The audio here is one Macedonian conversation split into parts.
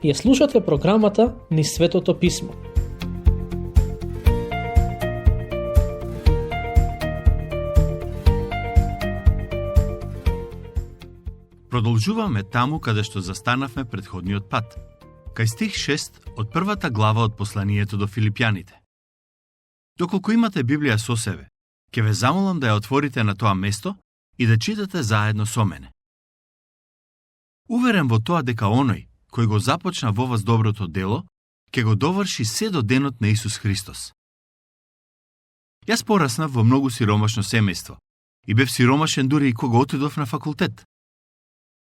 Ја слушате програмата Низ Светото Писмо. Продолжуваме таму каде што застанавме претходниот пат, кај стих 6 од првата глава од посланието до Филипјаните. Доколку имате Библија со себе, ќе ве замолам да ја отворите на тоа место и да читате заедно со мене. Уверен во тоа дека оној кој го започна во вас доброто дело, ќе го доврши се до денот на Исус Христос. Јас пораснав во многу сиромашно семејство и бев сиромашен дури и кога отидов на факултет.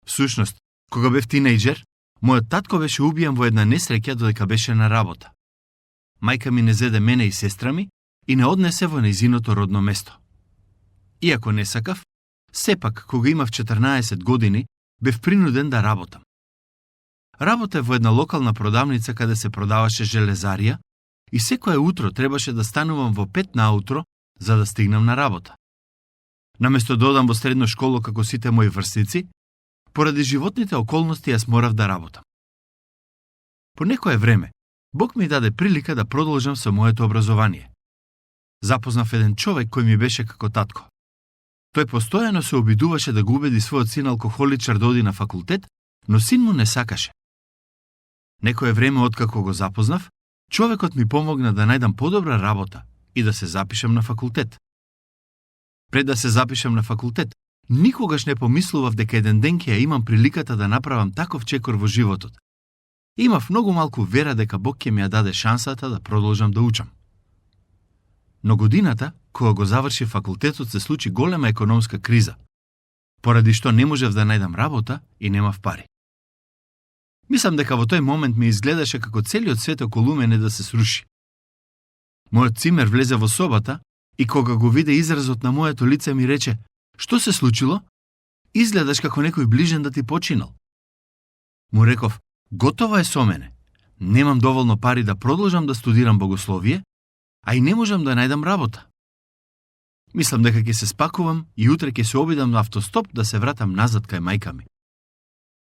Всушност, кога бев тинејџер, мојот татко беше убиен во една несреќа додека беше на работа. Мајка ми не зеде мене и сестра ми и не однесе во нејзиното родно место. Иако не сакав, сепак, кога имав 14 години, бев принуден да работам. Работев во една локална продавница каде се продаваше железарија и секое утро требаше да станувам во 5 наутро за да стигнам на работа. Наместо да одам во средно школо како сите мои врсници, поради животните околности јас морав да работам. По некое време, Бог ми даде прилика да продолжам со моето образование. Запознав еден човек кој ми беше како татко. Тој постојано се обидуваше да го убеди својот син алкохоличар да оди на факултет, но син му не сакаше. Некое време откако го запознав, човекот ми помогна да најдам подобра работа и да се запишам на факултет. Пред да се запишам на факултет, никогаш не помислував дека еден ден ќе ја имам приликата да направам таков чекор во животот. Имав многу малку вера дека Бог ќе ми ја даде шансата да продолжам да учам. Но годината, кога го заврши факултетот, се случи голема економска криза, поради што не можев да најдам работа и немав пари. Мислам дека во тој момент ми изгледаше како целиот свет околу мене да се сруши. Мојот цимер влезе во собата и кога го виде изразот на моето лице ми рече: "Што се случило? Изгледаш како некој ближен да ти починал." Му реков: "Готова е со мене. Немам доволно пари да продолжам да студирам богословие, а и не можам да најдам работа. Мислам дека ќе се спакувам и утре ќе се обидам на автостоп да се вратам назад кај мајка ми."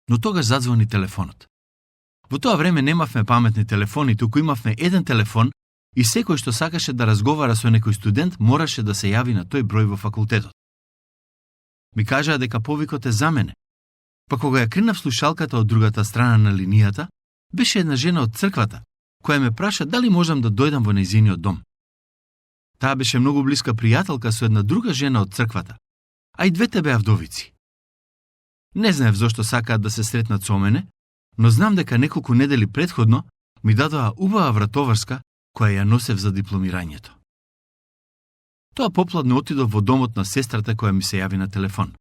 Но тогаш задзвони телефонот. Во тоа време немавме паметни телефони, туку имавме еден телефон и секој што сакаше да разговара со некој студент мораше да се јави на тој број во факултетот. Ми кажаа дека повикот е за мене. Па кога ја кренав слушалката од другата страна на линијата, беше една жена од црквата, која ме праша дали можам да дојдам во нејзиниот дом. Таа беше многу блиска пријателка со една друга жена од црквата, а и двете беа вдовици. Не знаев зошто сакаат да се сретнат со мене, но знам дека неколку недели претходно ми дадоа убава вратоврска која ја носев за дипломирањето. Тоа попладне отидов во домот на сестрата која ми се јави на телефон.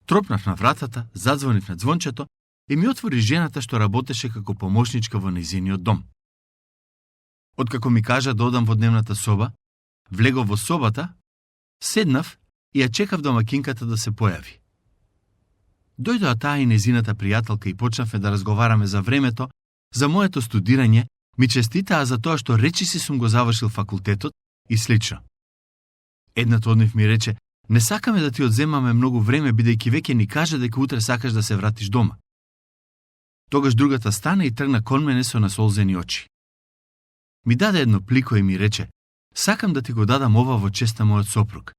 Тропнав на вратата, задзвонив на звончето и ми отвори жената што работеше како помошничка во нејзиниот дом. Откако ми кажа да одам во дневната соба, влегов во собата, седнав и ја чекав домакинката да се појави. Дојдоа таа и нејзината пријателка и почнавме да разговараме за времето, за моето студирање, ми честитаа за тоа што речиси сум го завршил факултетот и слично. Едната од нив ми рече: "Не сакаме да ти одземаме многу време, бидејќи веќе ни кажа дека утре сакаш да се вратиш дома." Тогаш другата стана и тргна кон мене со насолзени очи. Ми даде едно плико и ми рече: "Сакам да ти го дадам ова во чест на мојот сопруг.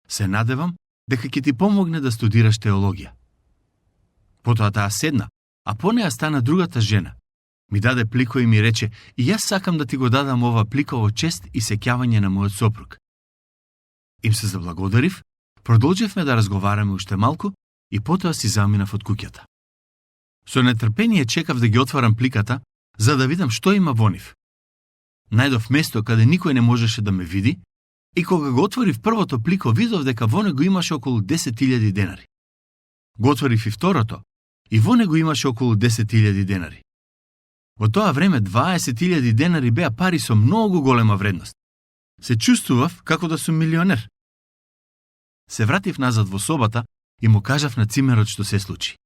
Се надевам дека ќе ти помогне да студираш теологија." Потоа таа седна, а по неа стана другата жена. Ми даде плико и ми рече: "И јас сакам да ти го дадам ова плико во чест и сеќавање на мојот сопруг." Им се заблагодарив, продолживме да разговараме уште малку и потоа си заминав од куќата. Со нетрпение чекав да ги отварам пликата, за да видам што има во нив. Најдов место каде никој не можеше да ме види и кога го отворив првото плико, видов дека во него имаше околу 10.000 денари. Го отворив и второто и во него имаше околу 10.000 денари. Во тоа време 20.000 денари беа пари со многу голема вредност. Се чувствував како да сум милионер. Се вратив назад во собата и му кажав на цимерот што се случи.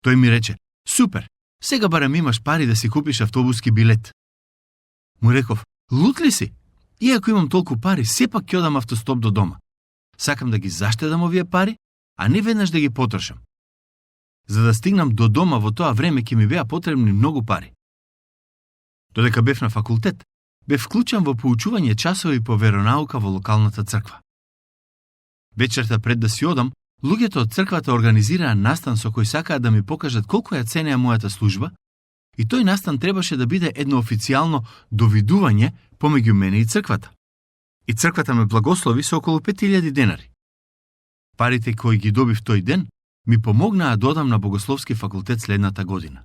Тој ми рече: "Супер, сега барем имаш пари да си купиш автобуски билет." Му реков: "Лут ли си? Иако имам толку пари, сепак ќе одам автостоп до дома. Сакам да ги заштедам овие пари, а не веднаш да ги потрошам." За да стигнам до дома во тоа време ќе ми беа потребни многу пари. Додека бев на факултет, бев вклучен во поучување часови по веронаука во локалната црква. Вечерта пред да си одам, луѓето од црквата организираа настан со кој сакаа да ми покажат колку ја ценеа мојата служба, и тој настан требаше да биде едно официјално довидување помеѓу мене и црквата. И црквата ме благослови со околу 5000 денари. Парите кои ги добив тој ден ми помогнаа да одам на Богословски факултет следната година.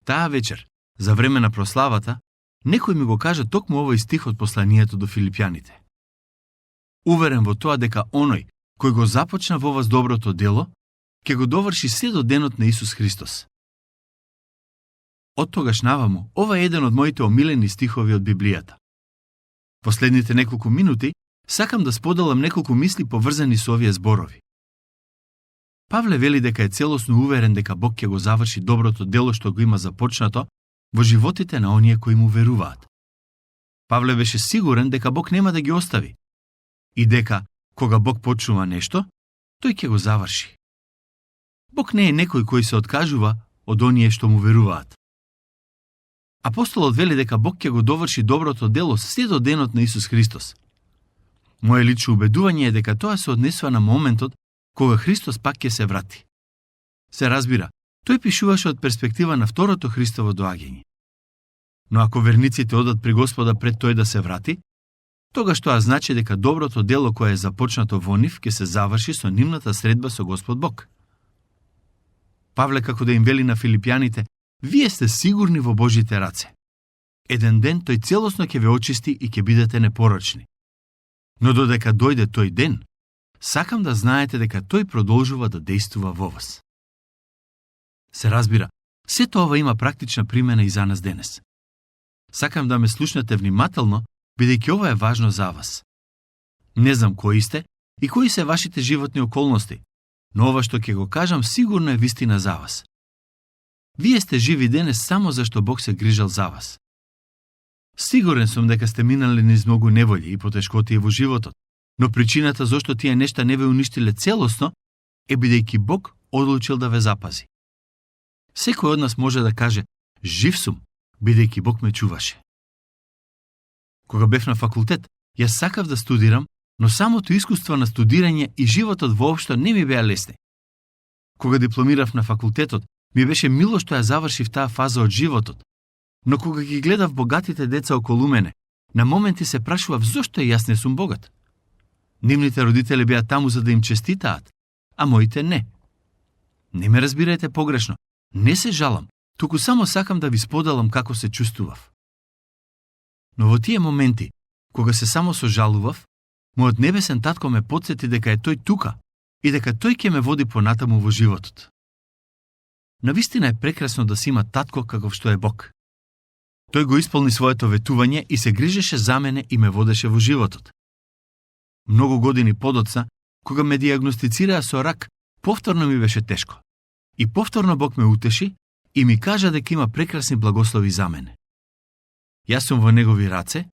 Таа вечер, за време на прославата, некој ми го кажа токму овој стих од посланието до Филипјаните. Уверен во тоа дека оној кој го започна во вас доброто дело, ќе го доврши се до денот на Исус Христос. Од тогаш наваму, ова е еден од моите омилени стихови од Библијата. Последните неколку минути сакам да споделам неколку мисли поврзани со овие зборови. Павле вели дека е целосно уверен дека Бог ќе го заврши доброто дело што го има започнато во животите на оние кои му веруваат. Павле беше сигурен дека Бог нема да ги остави и дека, кога Бог почнува нешто, тој ќе го заврши. Бог не е некој кој се откажува од оние што му веруваат. Апостолот вели дека Бог ќе го доврши доброто дело се до денот на Исус Христос. Моje лично убедување е дека тоа се однесува на моментот кога Христос пак ќе се врати. Се разбира, тој пишуваше од перспектива на второто Христово доаѓање. Но ако верниците одат при Господа пред тој да се врати, тогаш тоа значи дека доброто дело кое е започнато во нив ќе се заврши со нивната средба со Господ Бог. Павле како да им вели на филипјаните: вие сте сигурни во Божите раце. Еден ден тој целосно ќе ве очисти и ќе бидете непорочни. Но додека дојде тој ден, сакам да знаете дека тој продолжува да действува во вас. Се разбира, сето ова има практична примена и за нас денес. Сакам да ме слушнете внимателно, бидејќи ова е важно за вас. Не знам кои сте и кои се вашите животни околности, но ова што ќе го кажам сигурно е вистина за вас. Вие сте живи денес само зашто Бог се грижал за вас. Сигурен сум дека сте минали низ многу неволји и потешкоти во животот, но причината зашто тие нешта не ве уништиле целосно е бидејќи Бог одлучил да ве запази. Секој од нас може да каже: жив сум, бидејќи Бог ме чуваше. Кога бев на факултет, јас сакав да студирам, но самото искуство на студирање и животот воопшто не ми беа лесни. Кога дипломирав на факултетот, ми беше мило што ја завршив таа фаза од животот, но кога ги гледав богатите деца околу мене, на моменти се прашував зошто јас не сум богат. Нивните родители беа таму за да им честитаат, а моите не. Не ме разбирајте погрешно, не се жалам, туку само сакам да ви споделам како се чувствував. Но во тие моменти, кога се само сожалував, мојот небесен татко ме потсети дека е тој тука и дека тој ќе ме води понатаму во животот. Навистина е прекрасно да си има татко каков што е Бог. Тој го исполни своето ветување и се грижеше за мене и ме водеше во животот. Многу години подоцна, кога ме диагностицираа со рак, повторно ми беше тешко. И повторно Бог ме утеши и ми кажа дека има прекрасни благослови за мене. Јас сум во негови раце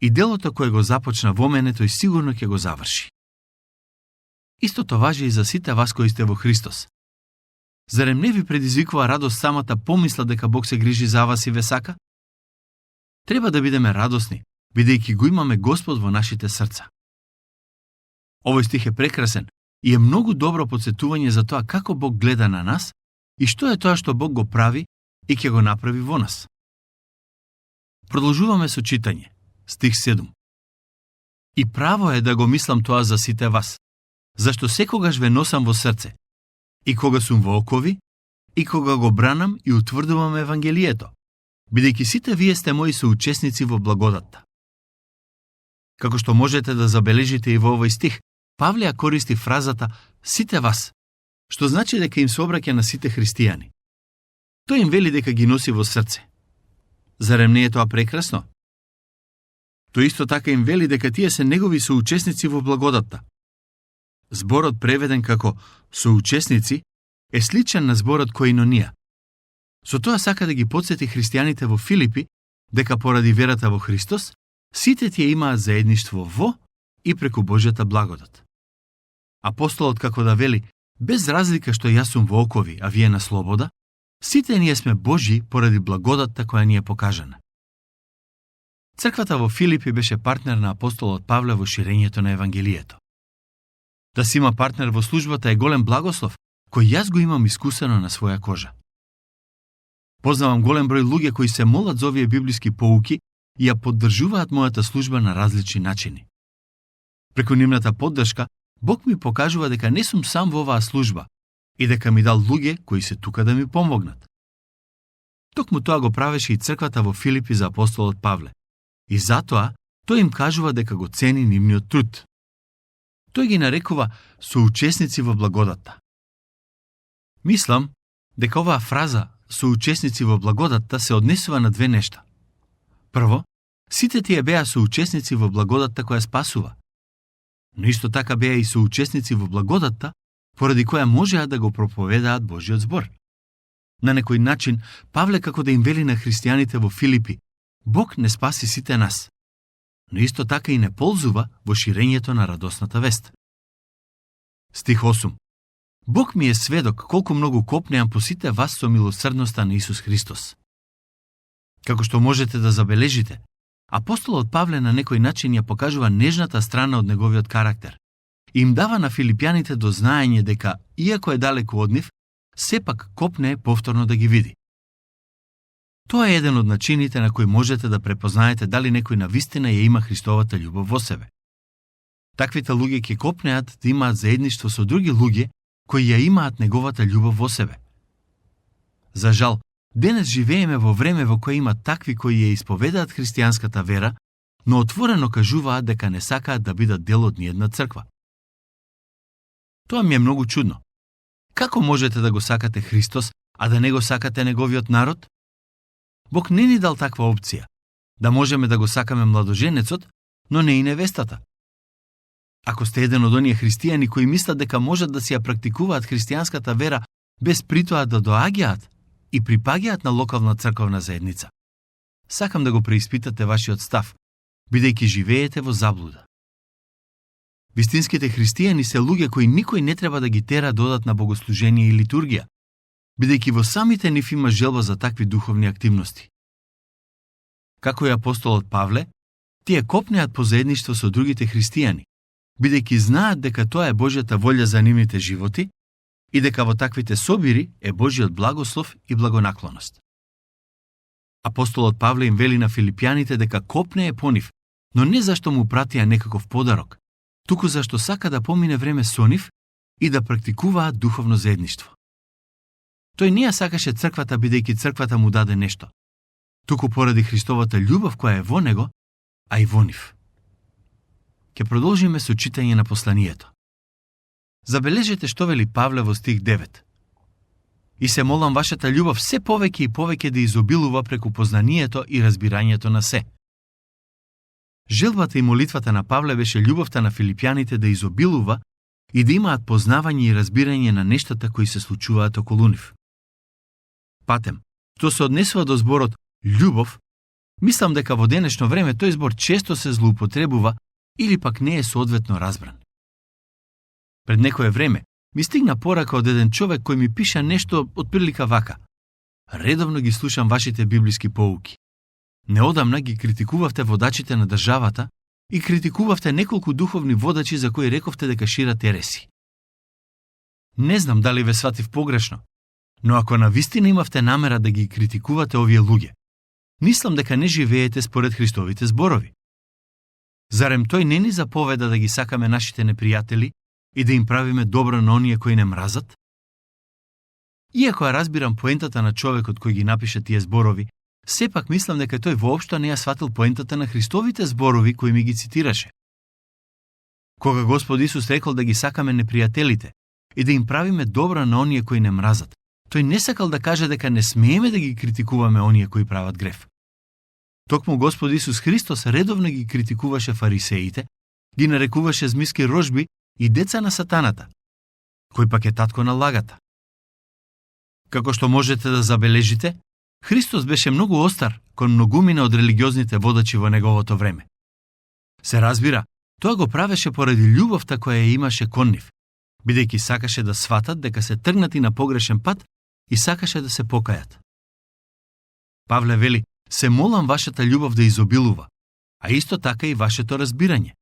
и делото кое го започна во мене, тој сигурно ќе го заврши. Истото важи и за сите вас кои сте во Христос. Зарем не ви предизвикува радост самата помисла дека Бог се грижи за вас и ве сака? Треба да бидеме радосни, бидејќи го имаме Господ во нашите срца. Овој стих е прекрасен и е многу добро потсетување за тоа како Бог гледа на нас и што е тоа што Бог го прави и ќе го направи во нас. Продолжуваме со читање. Стих 7. И право е да го мислам тоа за сите вас, зашто секогаш ве носам во срце, и кога сум во окови, и кога го бранам и утврдувам Евангелието, бидејќи сите вие сте мои соучесници во благодатта. Како што можете да забележите и во овој стих, Павле ја користи фразата «сите вас», што значи дека им се обраќа на сите христијани. Тој им вели дека ги носи во срце. Зарем не е тоа прекрасно? Тој исто така им вели дека тие се негови соучесници во благодатта. Зборот преведен како соучесници е сличен на зборот коинонија. Со тоа сака да ги потсети христијаните во Филипи дека поради верата во Христос, сите тие имаат заедништво во и преку Божјата благодат. Апостолот како да вели, Без разлика што јас сум во окови, а вие на слобода, сите ние сме Божји поради благодатта која ни е покажана. Црквата во Филипи беше партнер на апостолот Павле во ширењето на Евангелието. Да си има партнер во службата е голем благослов, кој јас го имам искусено на своја кожа. Познавам голем број луѓе кои се молат за овие библиски поуки и ја поддржуваат мојата служба на различни начини. Преку нивната поддршка, Бог ми покажува дека не сум сам во оваа служба и дека ми дал луѓе кои се тука да ми помогнат. Токму тоа го правеше и црквата во Филипи за апостолот Павле. И затоа тој им кажува дека го цени нивниот труд. Тој ги нарекува соучесници во благодатта. Мислам дека оваа фраза соучесници во благодатта се однесува на две нешта. Прво, сите тие беа соучесници во благодатта која спасува. Но исто така беа и соучесници во благодатта, поради која можеа да го проповедаат Божјиот збор. На некој начин, Павле како да им вели на христијаните во Филипи, Бог не спаси сите нас, но исто така и не ползува во ширењето на радосната вест. Стих 8. Бог ми е сведок колку многу копнеам по сите вас со милосрдноста на Исус Христос. Како што можете да забележите, апостолот Павле на некој начин ја покажува нежната страна од неговиот карактер и им дава на филипјаните до знаење дека, иако е далеку од нив, сепак копнее повторно да ги види. Тоа е еден од начините на кои можете да препознаете дали некој навистина ја има Христовата љубов во себе. Таквите луѓе ќе копнеат да имаат заедништво со други луѓе кои ја имаат неговата љубов во себе. За жал, денес живееме во време во кое има такви кои ја исповедаат христијанската вера, но отворено кажуваат дека не сакаат да бидат дел од ниедна црква. Тоа ми е многу чудно. Како можете да го сакате Христос, а да не го сакате неговиот народ? Бог не ни дал таква опција, да можеме да го сакаме младоженецот, но не и невестата. Ако сте еден од оние христијани кои мислат дека можат да си ја практикуваат христијанската вера без притоа да доаѓаат и припаѓаат на локална црковна заедница, сакам да го преиспитате вашиот став, бидејќи живеете во заблуда. Вистинските христијани се луѓе кои никој не треба да ги тера да одат на богослужение и литургија, бидејќи во самите нив има желба за такви духовни активности. Како и апостолот Павле, тие копнеат по заедништво со другите христијани, бидејќи знаат дека тоа е Божјата волја за нивните животи и дека во таквите собири е Божјиот благослов и благонаклоност. Апостолот Павле им вели на филипјаните дека копнее по нив, но не зашто му пратија некаков подарок, туку зашто сака да помине време со нив и да практикуваат духовно заедништво. Тој не ја сакаше црквата бидејќи црквата му даде нешто, туку поради Христовата љубов која е во него, а и во нив. Ке продолжиме со читање на посланието. Забележете што вели Павле во стих 9. И се молам вашата љубов се повеќе и повеќе да изобилува преку познанието и разбирањето на се. Желбата и молитвата на Павле беше љубовта на филипјаните да изобилува и да имаат познавање и разбирање на нештата кои се случуваат околу нив. Патем, што се однесува до зборот љубов, мислам дека во денешно време тој збор често се злоупотребува или пак не е соодветно разбран. Пред некое време ми стигна порака од еден човек кој ми пиша нешто отприлика вака. Редовно ги слушам вашите библиски поуки. Неодамна ги критикувавте водачите на државата и критикувавте неколку духовни водачи за кои рековте дека шират ереси. Не знам дали ве сватив погрешно, но ако навистина имавте намера да ги критикувате овие луѓе, мислам дека не живеете според Христовите зборови. Зарем тој не ни заповеда да ги сакаме нашите непријатели и да им правиме добро на оние кои не мразат? Иако ја разбирам поентата на човекот кој ги напише тие зборови, сепак мислам дека тој воопшто не ја сватил поентата на Христовите зборови кои ми ги цитираше. Кога Господ Исус рекол да ги сакаме непријателите и да им правиме добро на оние кои не мразат, тој не сакал да каже дека не смееме да ги критикуваме оние кои прават грев. Токму Господ Исус Христос редовно ги критикуваше фарисеите, ги нарекуваше змиски рожби и деца на сатаната, кој пак е татко на лагата. Како што можете да забележите, Христос беше многу остар кон многумина од религиозните водачи во неговото време. Се разбира, тоа го правеше поради љубовта која ја имаше кон нив, бидејќи сакаше да сватат дека се тргнати на погрешен пат и сакаше да се покајат. Павле вели: се молам вашата љубов да изобилува, а исто така и вашето разбирање.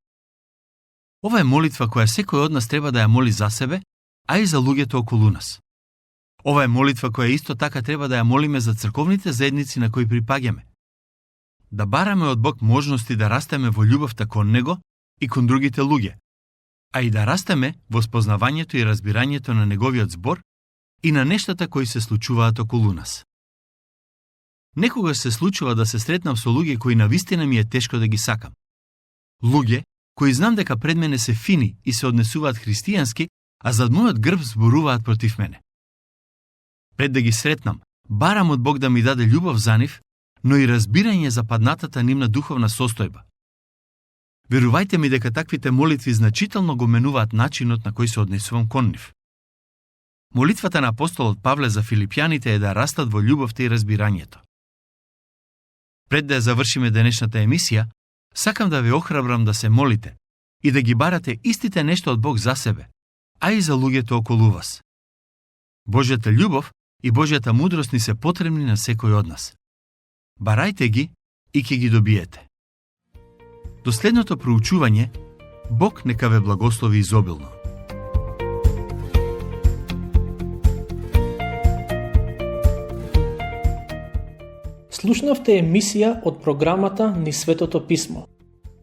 Ова е молитва која секој од нас треба да ја моли за себе, а и за луѓето околу нас. Ова е молитва која исто така треба да ја молиме за црковните заедници на кои припаѓаме. Да бараме од Бог можности да растеме во љубовта кон Него и кон другите луѓе, а и да растеме во спознавањето и разбирањето на Неговиот збор и на нештата кои се случуваат околу нас. Некогаш се случува да се сретнам со луѓе кои навистина ми е тешко да ги сакам. Луѓе кои знам дека пред мене се фини и се однесуваат христијански, а зад мојот грб зборуваат против мене. Пред да ги сретнам, барам од Бог да ми даде љубов за нив, но и разбирање за паднатата нивна духовна состојба. Верувајте ми дека таквите молитви значително го менуваат начинот на кој се однесувам кон нив. Молитвата на апостолот Павле за филипјаните е да растат во љубовта и разбирањето. Пред да ја завршиме денешната емисија, сакам да ве охрабрам да се молите и да ги барате истите нешта од Бог за себе, а и за луѓето околу вас. Божјата љубов и Божјата мудрост ни се потребни на секој од нас. Барајте ги и ќе ги добиете. До следното проучување, Бог нека ве благослови изобилно. Слушнавте емисија од програмата Низ Светото Писмо.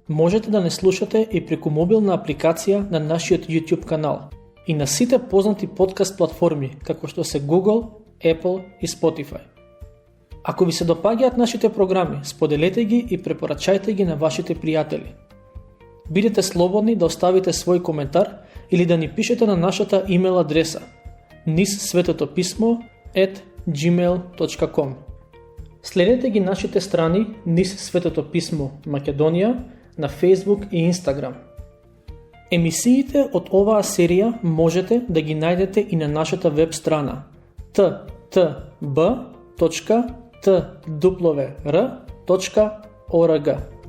Можете да не слушате и преку мобилна апликација на нашиот YouTube канал и на сите познати подкаст платформи, како што се Google, Apple и Spotify. Ако ви се допаѓаат нашите програми, споделете ги и препорачајте ги на вашите пријатели. Бидете слободни да оставите свој коментар или да ни пишете на нашата имейл адреса nizsvetotopismo@gmail.com. Следете ги нашите страни Низ Светото Писмо Македонија на Facebook и Instagram. Емисиите од оваа серија можете да ги најдете и на нашата веб страна ttb.twr.org.